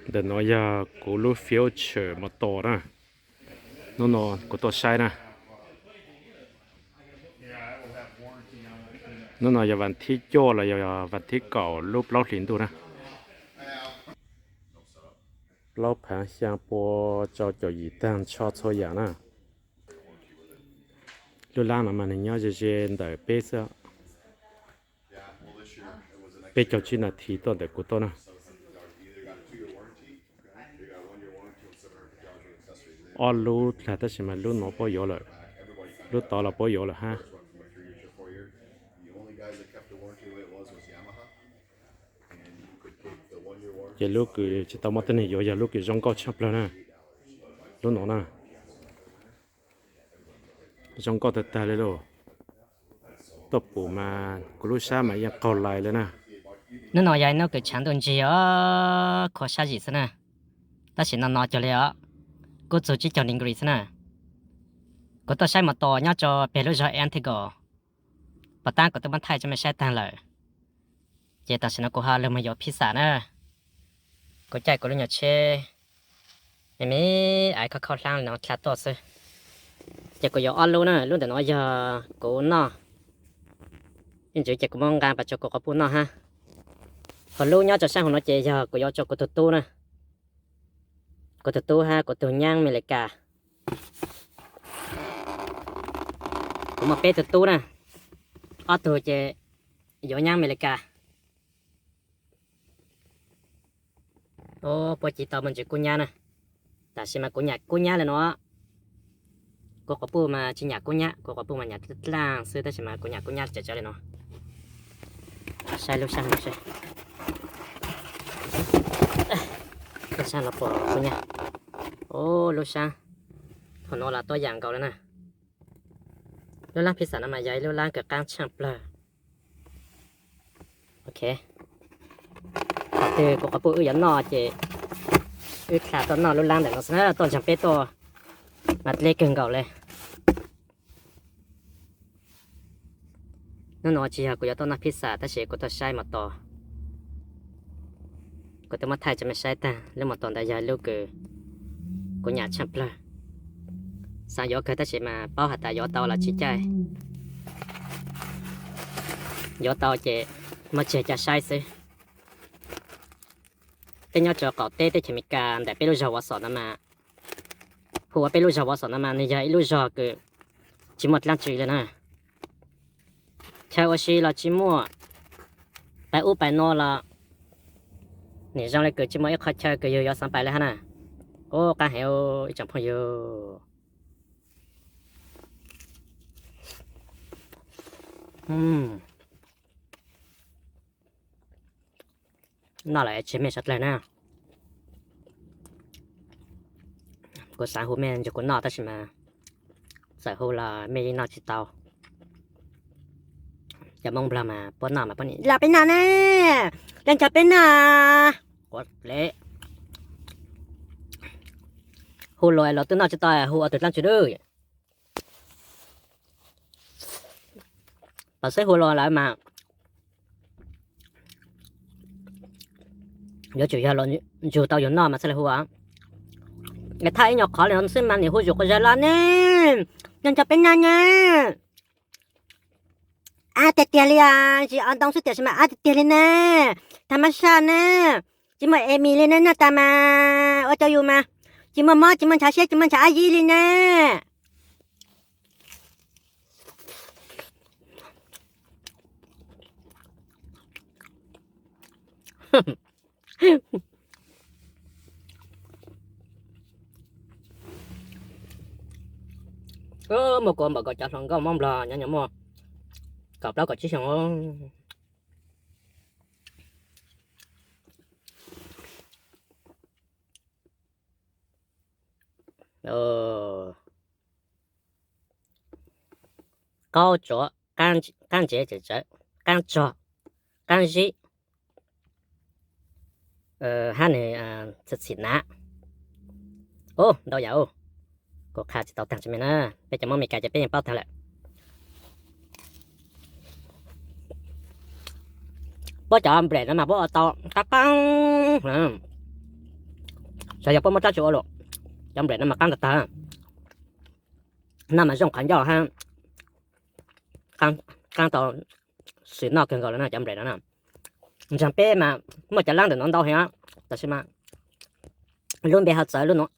Ntawm no yog kuv lub future motor na. Hnub no kuv tuaj saib na. Hnub no yog vas thib cuaj los yog vas thib kaum lub plaub hlis ntuj na. Plaub phav xyaa pua rau caum yim tag nrho txhua yam na. Lub lab no mas nws nyob ze ze ntawm peb xwb. Peb caug tsib nas this tuaj ntawm kuv tuaj na. Ob lub dlag tab sis mas lub no puab yuav lawm, lub tod los puab yuav lawm hab. Ces lub kws tsis tau muaj tuab neeg yuav yog lub kws zoo nkauj tshaj plawg na. Lub no na, zoo nkauj tag tag li lauj. Tuaj pum mas kuv lub sab mas yeej qaug lais li na. Hnub no yog ib hnub kws tshav ntuj ntsig os, khuv sab zim xwb na. Tab sis no no cuag li os, kuj txug tsib caug degree xwb na. Kuv tuaj saib motor nyob rau peg lub zog Antigo, puas tab kuv twb muab thaij rau mej saib tag lawm. Ces tam sim no kuv ho lug moog yuav pizza na. Kuv caij kuv lub nyuag tsheb me me, aiv khaub khaub hlaab li no dlha tuaj xwb. Ces kuv yuav ob lub na, lub ntawm no yog kuv noj, ib ntsis ces kuv muab nqaa pas rau kuv quas puj noj hab. Ho lub nyob rau saab huv no ces yog kuv yuav rau kuv tug tub na, kuv tug tub hab kuv tug nyaab Amelikas. Kuv muaj peb tug tub na, ob tug ces yuav nyaab Amelikas. Puab ci tau muaj ntsis kub nyab na. Tam sim mas kuv nyam kub nyab li no. Kuv quas puj mas tsis nyam kub nyab, kuv quas puj mas nyam dlaaj xwb, tab sis mas kuv nyam kub nyab tsawv tsawv li no. Saib lub sab no seb, lub sab no puas kub nyab. Lub sab thaum no los tuab yam nkaus li na. Lub laab pizza no mas yog ib lub laab kws qaab tshaaj plawg. Ok, thaum twg kuv quas puj wb yuav noj ces wb dlha tuaj noj lub laab ntawm no xwb na, tuaj ntseeg peb tuaj mas dleb kawg nkaus li. Hnub no tsis yog kuv yuav tuaj noj pizza tab sis kuv tuaj saib motor. Kuv twb muab thaij rau mej saib tag, lub motor ntawd yog lub kws kuv nyam tshaaj plawg. Xaav yuav kawg tab sis mas paub has tas yuav tau los tsis caij. Yuav tau ces muab tseg coj saib xwb. Peb nyob rau qaum teb teb chaws Amelikas ntawm peb lub zog Wausau no mas, hu ua peb lub zog Wausau no mas nws yog ib lub zog kws tsis muaj dlaab tsi li na. Chaw ua si los tsis muaj, pais ub pais no los nim zoo li kws tsis muaj ib qhov chaw kws yug yuav xaav pais li hab na. Ub, qaab heev ib tsoom phooj ywg. Noj lawm tseg mej suav dlawg na. Kuv xaav hu mej nrug kuv noj tab sis mas txawm hu los mej yeej noj tsis tau. Cov Moob Nplog mas puab noj mas puab nim los peb noj na, los nrog peb noj. Hu luag luag twb noj tsis tau hu ua tug dlaab tsi lawm. Pam xwb hu luag lawm mas yuav tsum yog luag nrug tau yug noj mas txhaj le hu. Es thaj ib nyuag qhov li no xwb mas nim hu zuj quas zag los ne, nrog nrog peb noj ne. Ab tiag tiag li os, tsis o ntoo xwb tiam sis mas ab tiag tiag li ne. Tha mab saj ne, tsis muaj emi li ne, noj tas mas ua rau yus mas tsis muaj mob tsis muaj ntshav siab tsis muaj ntshav ab yib li ne. Muaj kuv npaum nkaus cov hluas nkauj Moob Nplog nyob nyuam muaj kaum plaub kaum tsib xyoos. Qaub tsuav, qaab ntsev tsawv tsawv, qaab tsog, qaab zib, hab nwg txhim txhim nav. Ub, ntau yam ub, kuv qha tsis tau taag tsi me na, peb cov Moob Amelikas ces peb yeej paub taag lawm. Puab cov nplej no mas puab ua tau qab qab, xyov yog puab muab rab tsi ua los, cov nplej no mas qab tag tag. Noj mas zoo qhov ncauj hab, qab tau sim noj kawg nkaus le no cov nplej no na. Ntseeg peb mas muaj cov lab ntawm no ntau heev, tab sis mas lub npe ho txawv lub nuav,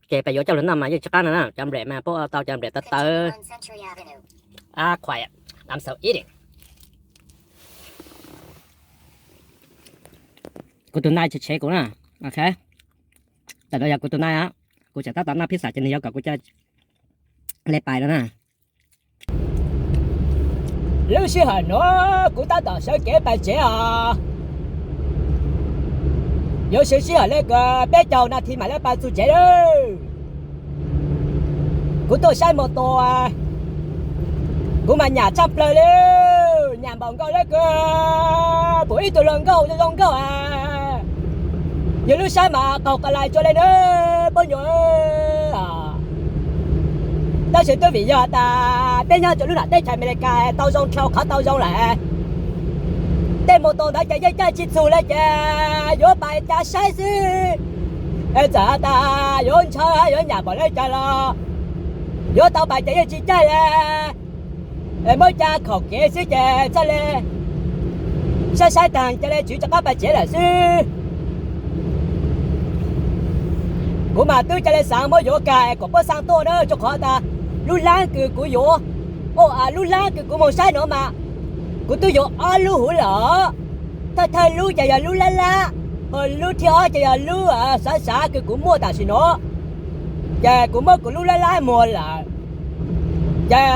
ces peb yuav coj lug noj mas yeej tsis qab no na. Cov nplej mas puab ua tau cov nplej tawv tawv. Kuv tus nai tshev tshev kuv na. Ok, tam no yog kuv tus nai, kuv tseem tab tom noj phib xam ces nwg yuav kom kuv ca le pais no na. Lub sij hawm nuav kuv tab tom sawv kev pais tsev os. Yuav siv sij hawm le kws peb caug nas this mam le pais txug tsev lawm. Kuv tuaj saib mus tua, kuv mas nyam tshaj plawg le, nyam npaum nkaus le kws pum ib tug hluas nkauj zoo nkauj a. Yog lub saib mas qaug qa lais tsua le na, puab nyuam. Tab sis twb vim yog tas peb nyob rua lub nram teb chaws Amelikas tau zoo dlhau qhov tau zoo lawm. Tej mus tua ntawd ces yeej caij tsis txug le ces yuav pais cav saib xwb. Es txawm tas yuav ntshaw yuav nyam npaum le caag los yuav tau pais ces yeej tsis caij le. Es muab ca khaum kev xwb ces txhaj le saib saib taag ca le tswv rov qab pais tsev lawm xwb. Kuv mas twb ca le xaav muab yuav kag es kom puab xaa tuaj na, rua qhov tas lub laab kws kuv yuav, lub laab kws kuv moog saib nuav mas kuv twb yuav ob lub huv lawm. Thawj thawj lub ces yog lub lab lab, ho lub thib ob ces yog lub xav xav kws kuv muaj tam sim nuav. Ces kuv muab kuv lub lab lab muag lawm. Ces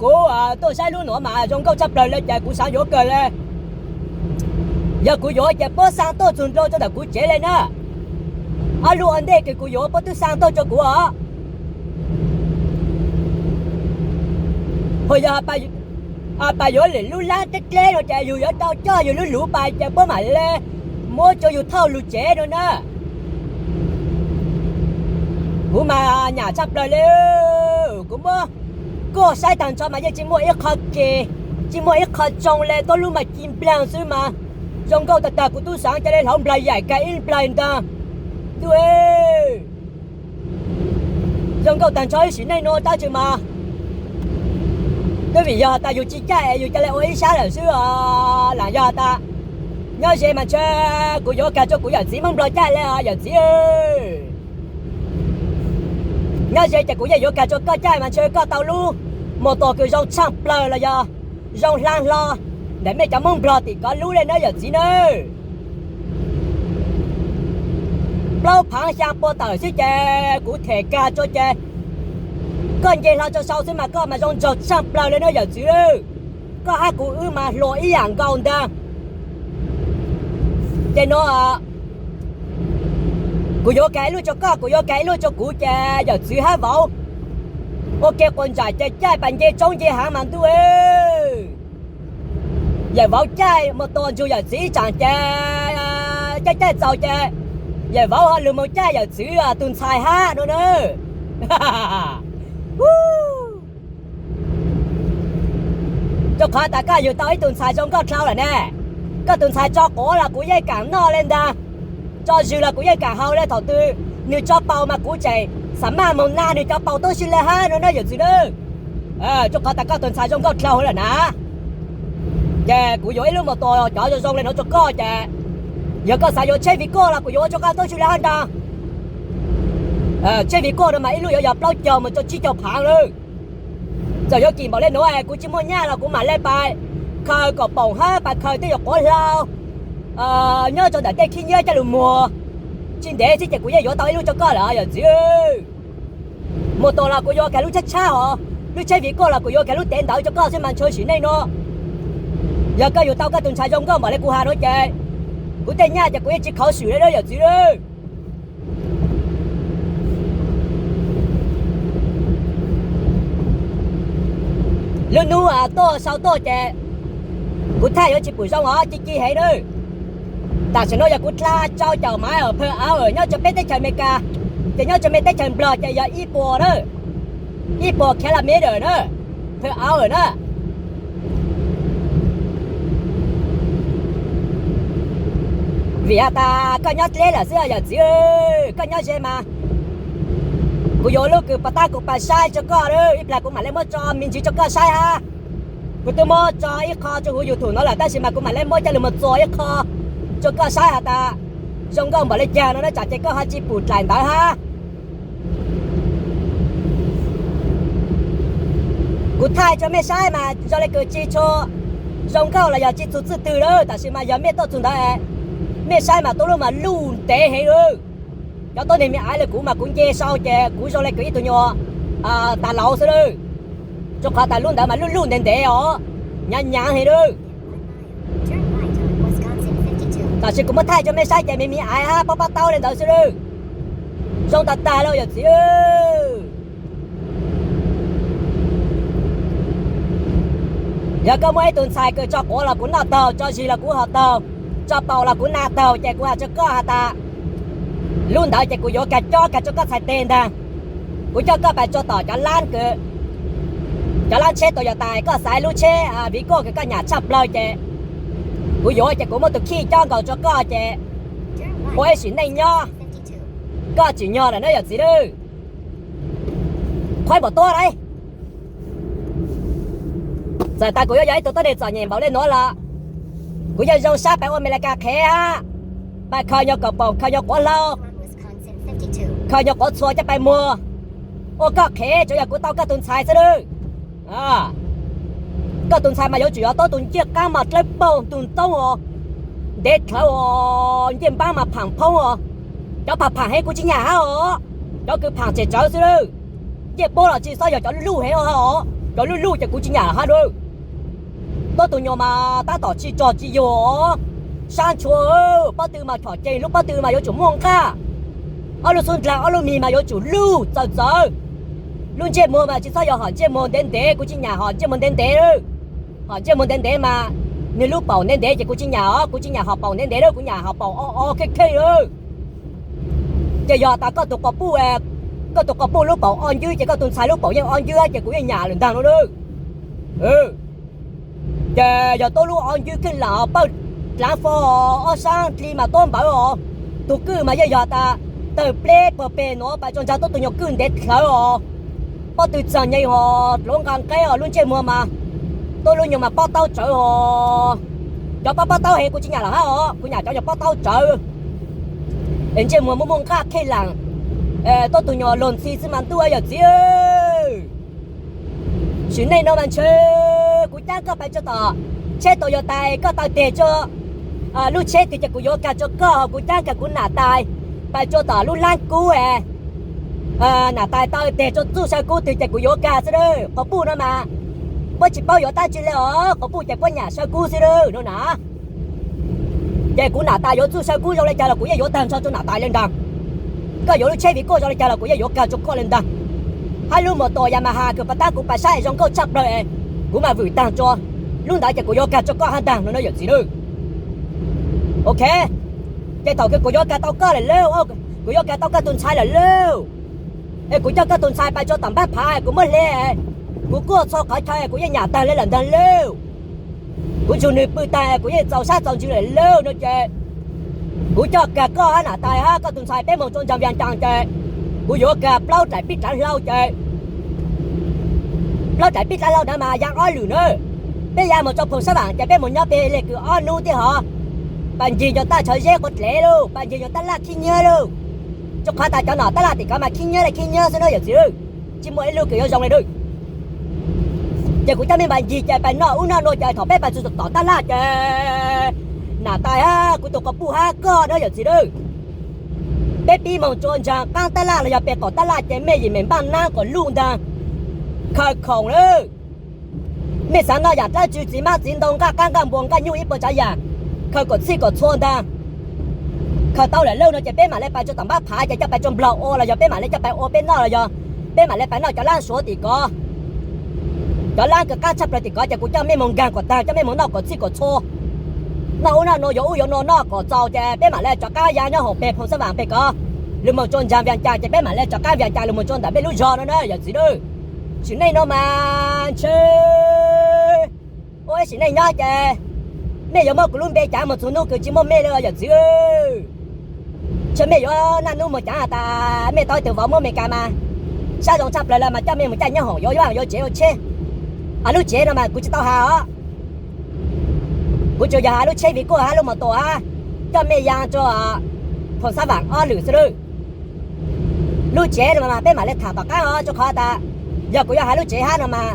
kuv tuaj saib lub nuav mas zoo nkauj tshaj plawg le ces kuv xaav yuav kawg le. Yog kuv yuav ces puab xaa tuaj txug nrau rua ntawm kuv tsev le na. Ob lub ua ntej kws kuv yuav puab twb xaa tuaj rua kuv os. Ho yog pais yuav lwm lub lab dleb dleb no ces yug yuav tau coj yug lub luv pais ces puab mam le muab rua yug thauj lug tsev no na. Kuv mas nyam tshaj plawg le, kuv muab kuaj saib taag nrho mas yeej tsis muaj ib qho ke, tsis muaj ib qho tsoo le, tuab lub mas ci nplaag xwb mas zoo nkauj tag tag. Kuv tub xaav ca le hlauv nplaig yaim kag ib nplaig ntaag. Ntuj, zoo nkauj taag nrho ib sim neej nuav tab tsi mas twb vim yog tas yug tsis caij es yug ca le ua ib sab lawm xwb os. Lam yog tas nyob ze mas ntshe kuv yuav kag rua kuv yawm txiv Moob Nplog caij le os yawm txiv. Nyob ze ces kuv yeej yuav kag rua koj caij mas ntshe koj tau lub mus tua kws zoo tshaaj plawg los yog zoo hlaab hlo ntawm mej cov Moob Nplog tim kov lub le nawb yawm txiv nawb. Plaub phaav xyaa pua tawm xwb ces kuv them kag rua ces koj nce hlo rua sau xwb mas koj mas zoo nraug tshaaj plawg le nawb yawm txiv. Koj hab kuv wb mas hluas ib yaam nkaus ntaag. Ces nuav kuv yuav kag ib lub rua koj, kuv yuav kag ib lub rua kuv ces yawm txiv hab vauv ua ke quas nraim ces caij pais nce tsoob nce haav mas ntuj. Yawm vauv caij mus tua nrug yawm txiv ib tsaam ces caij caij txaus ces yawm vauv ho lug moog caij yawm txiv tug ntxhais hab nuav na. Rua qhov tas koj yug tau ib tug ntxhais zoo nkauj dlhau lawm ne. Koj tug ntxhais tso quav los kuv yeej kaam noj le ntaag, tso zwg los kuv yeej kaam haus le. Thaum twg nwg tso paus mas kuv tseem xam maj moog na nwg cov paus tuab si le hab nuav na yawm txiv nawb. Rua qhov tas koj tug ntxhais zoo nkauj dlhau lawm na. Ces kuv yuav ib lub mus tua cov zoo zoo le nuav rua koj ces yog koj xav yuav tsheb vim kuaj los kuv yuav ua rua koj tuab si le hab ntaag. Tsheb vim kuaj no mas ib lub yuav yog plaub caug mus rua tsib caug phaav lawm. Txawm yuav kim npaum le nuav kuv tsis muaj nyaj los kuv mam le pais khaws kom poom hab pais khaws tej yam quav hlau nyob rua ntawm tej khib nyiab coj lug muag. Tsis ntev xwb ces kuv yeej yuav tau ib lub rua koj lawm yawm txiv. Mus tua los kuv yuav kag lub tshab tshab hov, lub tsheb vim kuaj los kuv yuav kag lub tev ntawd rua koj xwb mas ntshe sim neej nuav yog koj yug tau koj tug ntxhais zoo nkauj npaum le kuv has nuav ces kuv tej nyaj ces kuv yeej tsis khauv swm le nawb yawm txiv. Lub hnub tuaj sau tuaj ces kuv thaij yuav tsis pum zoo os, ci ci heev nawb. Tam sim no yog kuv dlha rau caum maiv phaw auv nyob rua peb teb chaws Amelikas, ces nyob rua mej teb chaws Nplog ces yog ib puas na, ib puas kilometer na, phaw auv na. Vim has tas koj nyob dleb lawm xwb yom txiv, koj nyob ze mas kuv yuav lub kws pov tab kuv pab saib rua koj, ib plag kuv mam le muab tso me ntsis rua koj saib hab. Kuv twb muab tso ib qho rua huv YouTube no lawm tab sis mas kuv mam le muab coj lug moog txuas ib qho rua koj saib has tas zoo nkauj npaum le caag no na, tsam ces koj ho tsi pum dlaim ntawd hab. Kuv thaij rua mej saib mas zoo le kws tsi tshua zoo nkauj los yog tsi txug txwj twg lawm, tab sis mas yog mej tuaj txug ntawd, mej saib mas tuab lub mas luj ntev heev lawm. Cov tuab neeg me aiv le kuv mas kuv nce sau ces kuv zoo le kws ib tug nyuas tas laus xwb lawm, rua qhov tas lub ntawd mas luj luj ntev ntev os, hnyav hnyav heev lawm. Tab sis kuv muab thaij rua mej saib ces me me aiv hab paub paub taub le ntawd xwb lawm. Zoo tag tag lawm yawm txiv. Yog koj muaj ib tug ntxhais kws tso quav los kuv noj taug, tso zis los kuv ho taug, tso paum los kuv na taug, ces kuv has rua koj has tas lub ntawd ces kuv yuav kag cob kag rua koj txhais teg ntag. Kuv coj koj pais rua tom cov lab kws, cov lab tsheb Toyota, koj xaiv lub tsheb Vigo kws koj nyam tshaj plawg ces kuv yuav ces kuv muab tus khij cob nkaus rua koj ces ua ib sim neej nyob, koj tsim nyog lawm na yawm txiv lawm. Qhuaib npaum tuab lauj. Txawm tas kuv yuav yog ib tug tuab neeg txom nyem npaum le nuav los kuv yeej zoo sab pais ua Amelikas qhev hab, pais khaws nyuag kaum paum, khaws nyuag quav hlau, khaws nyuag quav txhua coj pais muag ua koj qhev, tsuav yog kuv tau koj tug ntxhais xwb lawm. Koj tug ntxhais mas yuav tsum yog tuab tug ncej qaab mas dlawb paug ntug ntoob os, ntev dlhawv os, ncej npaab mas phaam phoob os. Cov phaam phaam heev kuv tsi nyam hab os, cov kws phaam tsem tsawv xwb lawm. Ncej puab los tsi xob yog cov luj heev os, cov luj luj ces kuv tsi nyam hab lawm. Tuab tug nyuas mas tab tom tsi rog tsi yug os, sab ntshua, pob tw mas chom ceeg, lub pob tw mas yuav tsum muaj nqaj, ob lub xub ndlag ob lub mig mas yuav tsum luj txawv txawv. Lub ntsej muag mas tsi txhob yog hom ntsej muag ntev ntev, kuv tsi nyam hom ntsej muag ntev ntev. Hom ntsej muag ntev ntev mas, nwg lub paum ntev ntev ces kuv tsi nyam os, kuv tsi nyam hom paum ntev ntev lawm, kuv nyam hom paum o o kheej kheej lawm. Ces yog tas koj tus quas puj, koj tus quas puj lub paum o ncwb ces koj tus ntxhais lub paum yeej o ncwb ces kuv yeej nyam lawm ntag no lawm. Ces yog tuab lub o ncwb kheej lam pawg dlaav fo, ob sab dli mas tuab npawv os. Tus kwj mas yeej yog tas tawg pleb puag peg nuav pais tso ntsaag tuab tug nyuas kwj ntev dlhawv os. Pob tw txaag nyeg hos dluav nqa nqeb os, lub ntsej muag mas tuab lub nyuas mas pob taub tsawv os. Cov pob pob taub heev kuv tsi nyam los hab os, kuv nyam cov nyuas pob taub tsawv es ntsej muag muaj muaj nqaj kheej lam tuab tug nyuas luag ntxhi xwb mas ntuj yawm txiv. Sim neej no mas ntshe kuv caab koj pais rua tom tsheb Toyota, koj taw teg rua lub tsheb twg ces kuv yuav kag rua koj, kuv caab kag kuv nam tais pais rua tom lub laab kub, nam tais taw teg rua txuj saw kub twg ces kuv yuav kag xwb lawm. Quas puj no mas puab tsi paub yuav dlaab tsi le os, quas puj ces puab nyam saw kub xwb lawm no na. Ces kuv nam tais yuav txuj saw kub zoo le caag los kuv yeej yuav taag nrho rua nam tais le ntaag. Koj yuav lub tsheb Vigo zoo le caag los kuv yeej yuav kag rua koj le ntaag. Hab lub mos tos Yamaha kws pas tab kuv pas saib zoo nkauj tshaj plawg, kuv mas vwm taag rua, lub ntawd ces kuv yuav kag rua koj hab ntaag no na yawm txiv lawm. Ok, ces thaum kws kuv yuav kag tau koj lawm lauj, kuv yuav kag tau koj tus ntxhais lawm lauj, es kuv coj koj tus ntxhais pais rua tom npab phav kuv muab hle, kuv kuaj txhua qhov chaw kuv yeej nyam taag le lawm ntaag lauj. Kuv nrug nwg pw taag kuv yeej txaus sab txaus ntsws lawm lauj no ces kuv coj kag koj hab nam tais hab koj tus ntxhais peb moog rua ntsaag Vias Cas ces kuv yuav kag plaub dlaim pib dlav hlau ces plaub dlaim pib dlav hlau ntawd mas yaa ob lwm na. Peb yaa moog rua Phoos Xab Vaam ces peb moog nyob peg le kws ob nub tib hov, pas ncig nco taj tshawv zeb quav dlev lauj, pas ncig nco taj laj khib nyiab lauj. Rua qhov tas cov nom taj laj tim kov mas khib nyiab le khib nyiab xwb na yawm txiv, tsi muaj ib lub kws yuav zoo le lauj. Ces kuv coj mej npam ncig ces pais noj ub noj nuav ces thaum peb pais txug tom taj laj ces nam tais hab kuv tus quas puj hab koj na yawm txiv lawm, peb pib moog rua ntsaag qaab taj laj los yog peg qaum taj laj ces mej yim mem npaaj naab kom luj ntaag, khaws khoom lawm. Mej xaav noj yaam dlaab tsi, txiv mab txiv ntoo, nqaj qaab nqaj npua, nqaj nyuj, ib puas tsaav yaam, khaws kom txhij kom txhua ntaag. Khaws tau lawm lauj no ces peb mam le pais rua tom npab phav ces coj pais rua nplog ua los yog peb mam le coj pais ua peb noj los yog peb mam le pais noj cov laab suav tim kov. Cov laab kws qaab tshaj plawg tim kov ces kuv coj mej moog nkaag kom taag, coj mej moog noj kom txhij kom txhua. Noj ub noj nuav, yuav ub yuav nuav noj kom txaus ces peb mam le rov qaab yaa nyob hauv peg Phoos Xab Vaam peg kov. Lug moog rua ntsaag Vias Cas ces peb mam le rov qaab Vias Cas lug moog rua ntawm peb lub zog no na yawm txiv lawm. Sim neej no mas ntshe ua ib sim neej nyob ces Mej yuav muab kuv lub npe caav moog txug nub kws tsi muaj mej le yawm txiv. Tsi mej yuav naj nub moog caav has tas mej tau ib tug vauv muab Amelikas mas sab zoo tshaj plawg le mas coj mej moog caij nyob hoom yuav vaj yuav tsev ua tsheb. Lub tsev no mas kuv tsi tau has os. Kuv tsuas yog has lub tsheb Vigo hab lub mos tos hab coj mej yaa rua Phoos Xab Vaam ob lwm xwb lawm. Lub tsev no mas peb mam le tham tom qaab os, rua qhov tas yog kuv yuav has lub tsev hab no mas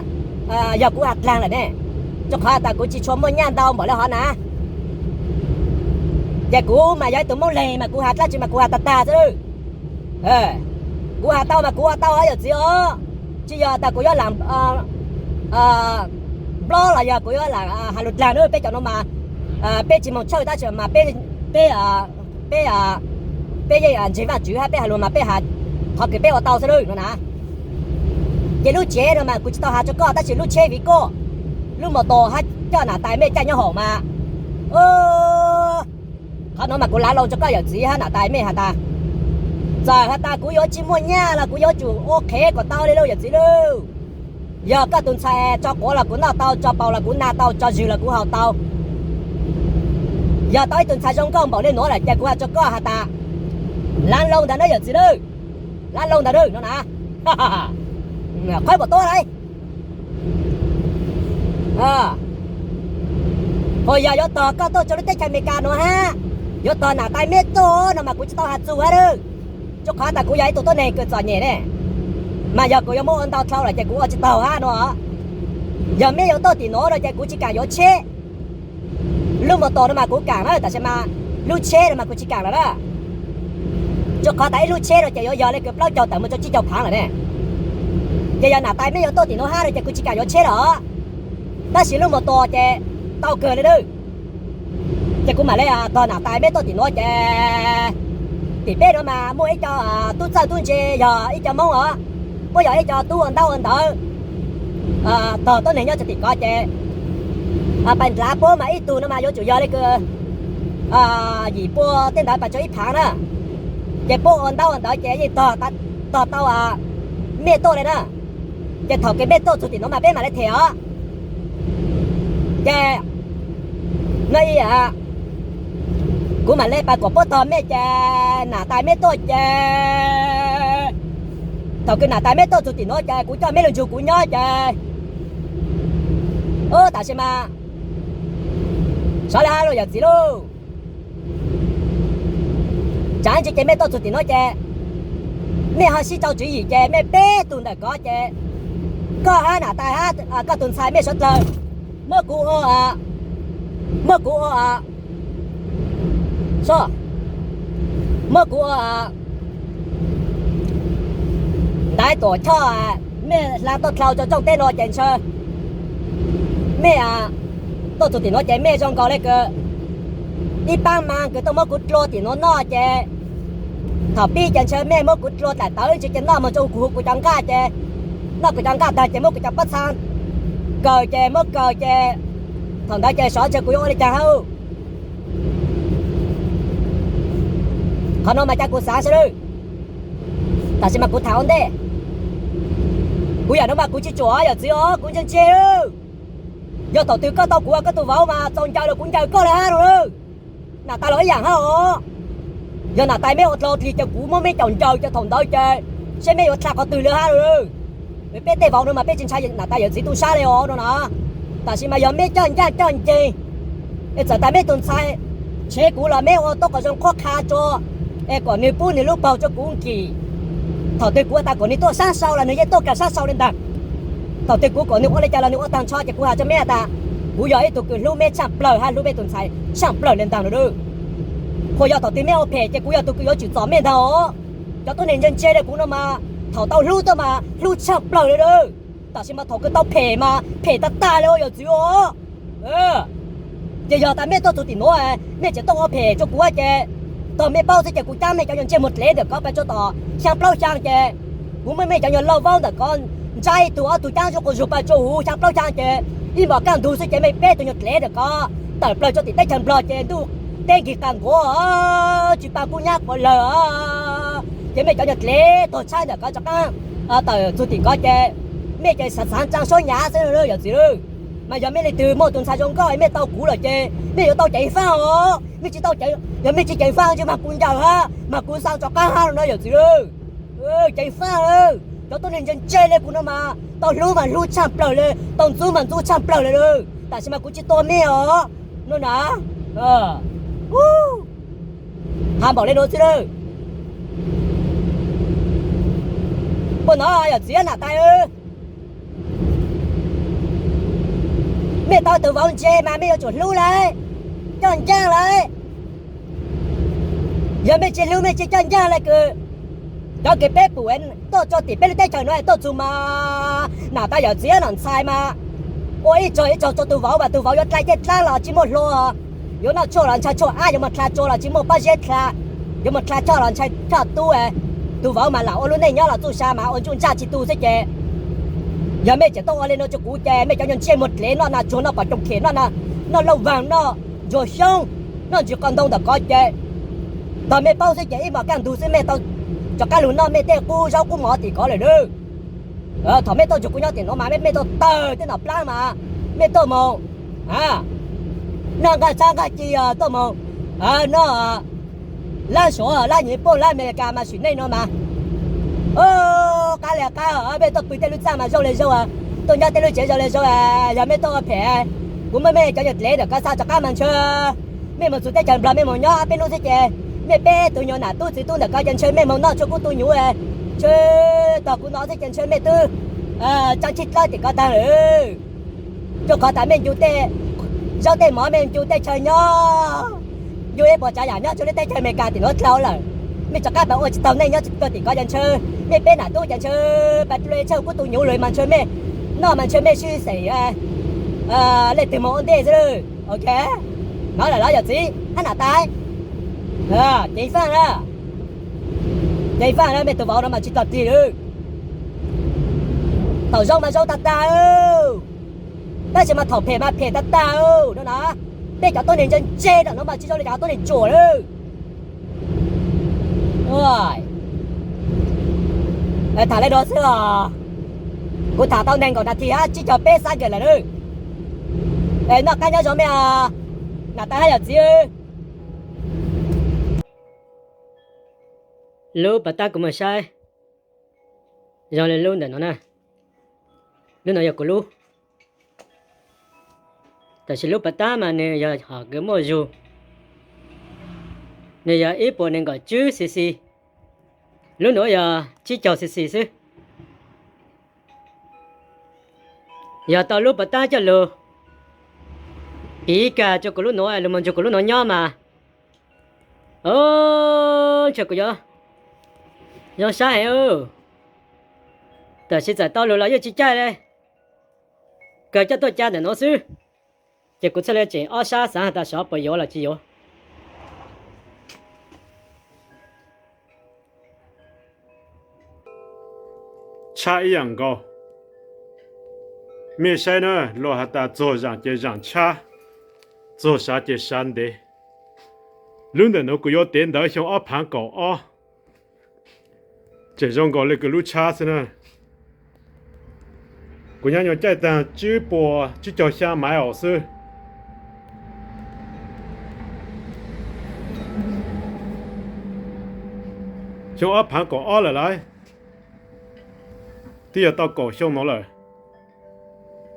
yog kuv has dlaag lawm ne, rua qhov tas kuv tsi tshua muaj nyaj ntau npaum le hov na. Ces kuv mas yog ib tug Moob Leeg mas kuv has dlaab tsi mas kuv has tag tag xwb. Kuv has tau mas kuv ua tau os yawm txiv os. Tsi yog tas kuv yuav lam nplob los yog kuv yuav lam has lug dlaag na, peb cov nuav mas peb tsi moog tshawj tab sis mas peb, peb, peb yeej ntseeg Vaajtswv hab peb has lug mas peb has qhov kws peb ua tau xwb lawm no na. Ces lub tsev no mas kuv tsi tau has rua koj tab sis lub tsheb Vigo, lub mos tos hab coj nam tais mej caij nyob hoom mas, qhov nuav mas kuv lav loo rua koj yawm txiv hab nam tais mej has tas, txawm has tas kuv yuav tsi muaj nyaj los kuv yuav tsum ua qhev kom tau le lauj yawm txiv lauj. Yog koj tug ntxhais tso quav los kuv noj tau, tso paus los kuv na tau, tso zwg los kuv haus tau. Yog tau ib tug ntxhais zoo nkauj npaum le nuav lawm ces kuv has rua koj has tas, lav loo ntawd na yawm txiv lauj, lav loo ntawd na no na. Qhov puas tuab lauj? Hos yog yuav tog koj tuaj rua lub teb chaws Amelikas nuav hab, yuav tog nam tais mej tuaj no mas kuv tsi tau has txug hab lawm. Rua qhov tas kuv yog ib tug tuab neeg kws txom nyem ne, mas yog kuv yuav muab ua ntau dlhau lawm ces kuv ua tsi taug hab no. Yog mej yuav tuaj tim nuav no ces kuv tsi kaam yuav tsheb. Lub mos tos no mas kuv kaam na, tab sis mas lub tsheb no mas kuv tsi kaam lawm na. Rua qhov tas ib lub tsheb no ces yuav yog le kws plaub caug tawm mus rua tsib caug phaav lawm ne. Ces yog nam tais mej yuav tuaj tim nuav hab no ces kuv tsi kaam yuav tsheb lawm os. Tab sis lub mos tos ces tau kawg le nawb. Ces kuv mam le tog nam tais mej tuaj tim nuav ces tim peb nuav mas muaj ib co tub txawj tub ntse yog ib co Moob os, puab yog ib co tub ua ntaub ua ntawv, tog tuab neeg nyob rua tim kov ces pais ndlav puab mas ib tug no mas yuav tsum yog le kws yim pua tej ntawd pais rua ib phaav na. Ces puab ua ntaub ua ntawv ces yeej tog tau mej tuaj le na. Ces thaum kws mej tuaj txug tim nuav mas peb mam le them os. Ces no ib, kuv mam le pais kom puab tog mej ces nam tais mej tuaj ces thaum kws nam tais mej tuaj txug tim nuav ces kuv coj mej lug nrug kuv nyob ces, tab sis mas sawv le hab lauj yawm txiv lauj. Tsaam ntsis ces mej tuaj txug tim nuav ces mej ho sib rau tswv yim ces mej peb tug ntawm kov ces koj hab nam tais hab koj tug ntxhais mej suav dlawg muab kuv ua, muab kuv ua, muab kuv ua ntaiv tuam choj, mej hla tuaj dlhau rua rooj teb nuav ces ntshe mej tuaj txug tim nuav ces mej zoo nkaus le kws ib paab mas kws tuaj muab kuv dlua tim nuav noj ces thaum pib ces ntshe mej muab kuv dlua dlaim tawv ntsis ces noj moog rua kuv, kuv cov nqaj ces noj kuv cov nqaj tag ces muab kuv cov pob txha kaws ces muab kaws ces thaum ntawd ces xyov ntshe kuv yuav ua le caag hab. Qhov nuav mas cas kuv xaav sawv lawm, tab sis mas kuv tham ua ntej. Kuv yam nuav mas kuv tsis tsuam yawm txwv os, kuv ntse ntse. Yog thaum twg koj tau kuv ua koj tug vauv mas txaus ncaws los kuv ncaws koj le hab no lawm. Nam tais los ib yam hab os. Yog nam tais mej ua dlhau dlig ces kuv muab mej caum ncaws ces thaum ntawd ces seb mej yuav dlha qhov twg le hab no lawm. Peb tej vauv no mas peb tsis ntshai nam tais yawm txwv tu sab le os no na. Tab sis mas yog mej coj ncaj coj nceeg es txawm tas mej tug ntxhais tshev kuv los mej ua tau qhov zoo qhuab qha rua es kom nwg pub nwg lub paug rua kuv nkim. Thaum twg kuv ua tas kom nwg tuaj sab sau los nwg yeej tuaj kag sab sau le ntag. Thaum twg kuv kom nwg ua le caag los nwg ua taag nrho ces kuv has rua mej tas kuv yog ib tug kws hlub mej tshaaj plawg hab hlub mej tug ntxhais tshaaj plawg le ntag no lawm. Qhov yog thaum twg mej ua phem ces kuv yog tug kws yuav tsum txom mej ntag os. Cov tuab neeg ntse ntse le kuv no mas thaum tau hlub tuaj mas hlub tshaaj plawg le lawm. Tab sis mas thaum kws tau phem mas phem tag tag le os yawm txwv os. Ces yog tas mej tuaj txug tim nuav mej tseem tuaj ua phem rua kuv ces tog mej paub xwb ces kuv caab mej cov nyuag ntsej muag dlev ntawm ko pes tsua tom xyaa plaub xyaa ces kuv muab mej cov nyuag lauj vaub ntawm ko ntsaib tug ob tug caab zuj quas zug pes tsua huv xyaa plaub xyaa ces ib npom kaj ntug xwb ces mej peb tug nyuag dlev ntawm ko tawm plawg rua tim teb chaws Nplog ces ntuj teb nkig qas nquav tsis paab kub nyab quas lawg ces mej cov nyuag dlev tog tshaib ntawm ko rov qaab tawm txug tim ko ces mej ces xaav xaav tsaa suab nyav xwb yawm txwv lawm. Mas yog mej leej twg muaj tus ntxhais zoo nkauj mej tau kuv lawm ces mej yuav tau ceev faj os. Mej tsis tau, yog mej tsis ceev faj tsis mag kuv ncaws hab, mag kuv xa rov qab hab no yawm txiv. Ceev faj, cov tuab neeg ntse ntse le kuv no mas tau hlub mas hlub tshaj plaws le, tau ntxub mas ntxub tshaj plaws le. Tam sim mas kuv tsis tua mej os no na. Has npaum le nuav xwb. Puas hnov yawm txiv nam tais? Mej tau tus vauv ntse mas mej yuav tsum hlub lawv, coj ncaaj lawv. Yog mej tsis hlub mej tsis coj ncaaj lawv kws, cov kws peb pum tuaj tso tim peb lub teb chaws nuav tuaj txug mas nam tais yawm txiv nam ntxhais mas ua ib tsaug ib tsaug rua tus vauv mas tus vauv yuav dlai tej dlaab los tsis muaj hlua, yuav noj tshuaj los ntshai tshuaj ab, yuav moog dlha tsua los tsis muaj pob zeb dlha, yuav moog dlha choj los ntshai choj tub. Tus vauv mas lam ua lub neej nyob los txuj sa mas ua ntsuj ntsaj tsis tu xwb ces yog mej tseem tuaj ua le nuav rua kuv ces mej cov nyuag ntsej muag dlev noj nas tsuag noj pom coom khem noj, noj lauj vaag noj ntsuag xyoob, noj ntsis qos ntoo ntawm ko ces tog mej paub xwb ces ib mos kaj ntug xwb mej tau rov qab lug noj mej tej qub zaub qub mov tim ko lawm nawb. Thaum mej tuaj nrug kuv nyob tim nuav mas mej tuaj tawg tej nom plaab mas mej tuaj moog noj nqaij txhab nqaij ci, tuaj moog noj lab Suav lab Nyij Pooj lab Amelikas mas sim neej nuav mas qab le qab, mej tuaj pw tej lub txaj mas zoo le zoo, tuaj nyob tej lub tsev zoo le zoo. Yog mej tuaj ua phem, kuv muab mej cov nyuag dlev ntawm ko xa rov qab mas ntshe mej moog txug teb chaws Nplog mej moog nyob peb nub xwb ces mej peb tug nyuag nam tub txiv tub ntawm ko ces ntshe mej moog noj tshuaj kub tu nyuv, ntshe tog kuv nov xwb ces ntshe mej twb tsa ntsib dlawb tim ko tag lawm. Rua qhov tas mej ncu tej zaub tej mov mej ncu tej chaw nyob, ncu ib puas tsav yam nyob rua lub teb chaws Amelikas tim nuav dlhau lawm, mej rov qab pab ua tsis taug neej nyob tsis tau tim ko ces ntshe mej peb nam tub ces ntshe pab dlua tshuaj kub tu nyuv lawm mas ntshe mej noj mas ntshe mej sib xeem leej twg moog ua ntej xwb. Ok, hnov lawm los yawm txiv hab nam tais? Ceev faj na, ceev faj na, mej tus vauv no mas tsis tog tig lawm. Thaum zoo mas zoo tag tag, tab sis mas thaum phem mas phem tag tag no na. Peb cov tuab neeg ntse ntse no mas tsis zoo li cov tuab neeg ruam lawm. Tham le nuav xwb os. Kuv tham tau neeg nkaum nas this hab tsib caug peb xab kawm lawm nawb. Noj qab nyob zoo mej, nam tais hab yawm txiv. Lub pas tab kuv mus saib zoo li lub ntawm no na. Lub no yog kuv lub. Tab sis lub pas tab mas nws yog hom kws muaj zug, nws yog ib puas nees nkaum tswb cc. Lub nuav yog tsib caug cc xwb. Yog tau lub pas tab coj lug piv kag rua kuv lub nuav, lug moog nrug kuv lub nuav nyob mas, o, ntshe kuv yuav zoo sab heev. Tab sis txawm tau lug los yeej tsis caij le, kawg coj tuaj ca ntawm nuav xwb. Ces kuv txhaj le tseem ob sab xaav has tas xyov puas yuav los tsis yuav. Tshab ib yaam nkaus. Mej saib na, luag has tas txuag zaam ces zaam tshab, txuag sav ces sav ntev. Lub ntawm nuav kuv yuav tev ntawv xyoo ob phaav kaum ob, tseem zoo nkaus le kws lub tshab xwb na. Kuv nyob nyuag caij taag tsib puas tsib caug xyaa maiv xwb. Xyoo ob phaav kaum ob lawm lauj, twb yog tau kaum xyoo nuav lawm.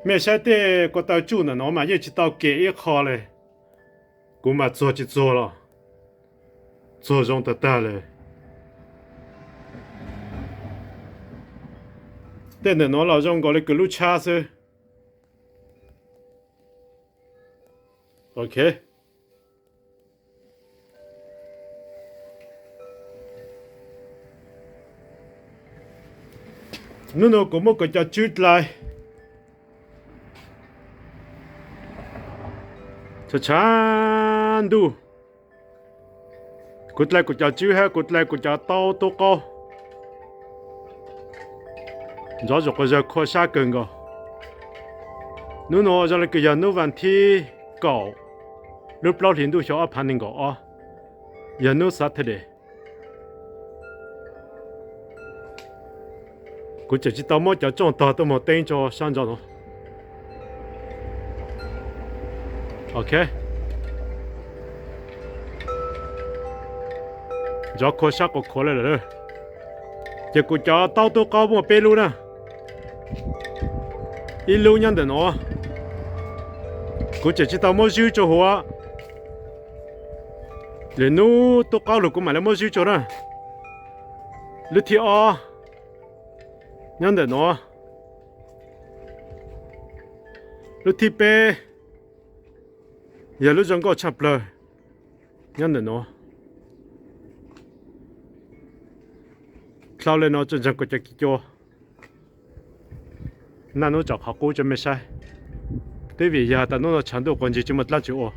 Mej saib tej ko taw tsuj ntawm nuav mas yeej tsis tau kem ib qho le. Kuv mas txuag tsis txuag los txuag zoo tag tag le. Tej ntawm nuav los zoo nkaus le kws lub tshab xwb. Ok. Nub nua kuv muab kuv cov tswb dlai tshav tshav ntuj. Kuv dlai kuv cov tswb hab kuv dlai kuv cov taub tub qaub. Ntxov zuj quas zag khua sab kawg nkaus. Nub nua zoo le kws yog nub vas thib kaum lub plaub hli ntuj xyoo ob phav nees nkaum ob, yog nub Saturday. Kuv tseem tsis tau muab cov tsooj tog tuaj moog teeb rua sab ntso nuav. Ok, nrov khua sab quas khuav lawm lawm. Ces kuv cov taub tub qaub muaj peb lub na. Ib lub nyob ntawm no, kuv tseem tsis tau muab zwb rau hauv. Lwm hnub tub qaub lug kuv mam li muab zwb rau na. Lub thib ob nyob ntawm no. Lub thib peb yog lub zoo nkauj tshaj plawg nyob ntawm no. Dlhau le no tsuas ntseeg kuv cov kis cua. Naj nub tsom qhov qub rua mej saib, twb vim yog tas nub no tshav ntuj quas ntsig tsis muaj dlaab tsi ua.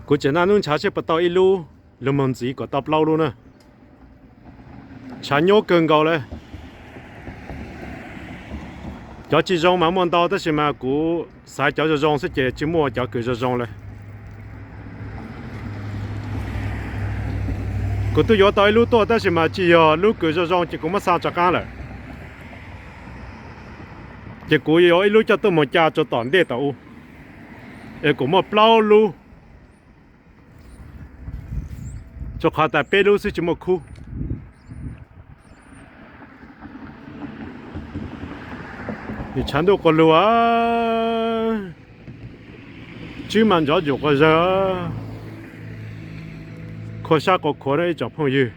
Kuv tseem naj nub ntshav seb puas tau ib lub, lug moog ntxiv kom tau plaub lub na. Tshav nyuab kawg nkaus le. Cov tsis zoo mas muaj ntau tab sis mas kuv xaiv cov zoo zoo xwb ces tsis muaj cov kws zoo zoo le. Kuv twb yuav tau ib lub tuaj tab sis mas tsis yog lub kws zoo zoo ces kuv muab xa rov qaab lawm. Ces kuv yuav ib lub coj tuaj moog ca rua tom ntej tom u, es kuv muaj plaub lub. Rua qhov tas peb lub xwb tsis muaj khub. Tshav ntuj quas lug, tswb mas nrov ntsuj quas zawg, khua sab quas khuav na ib tsoom phooj ywg.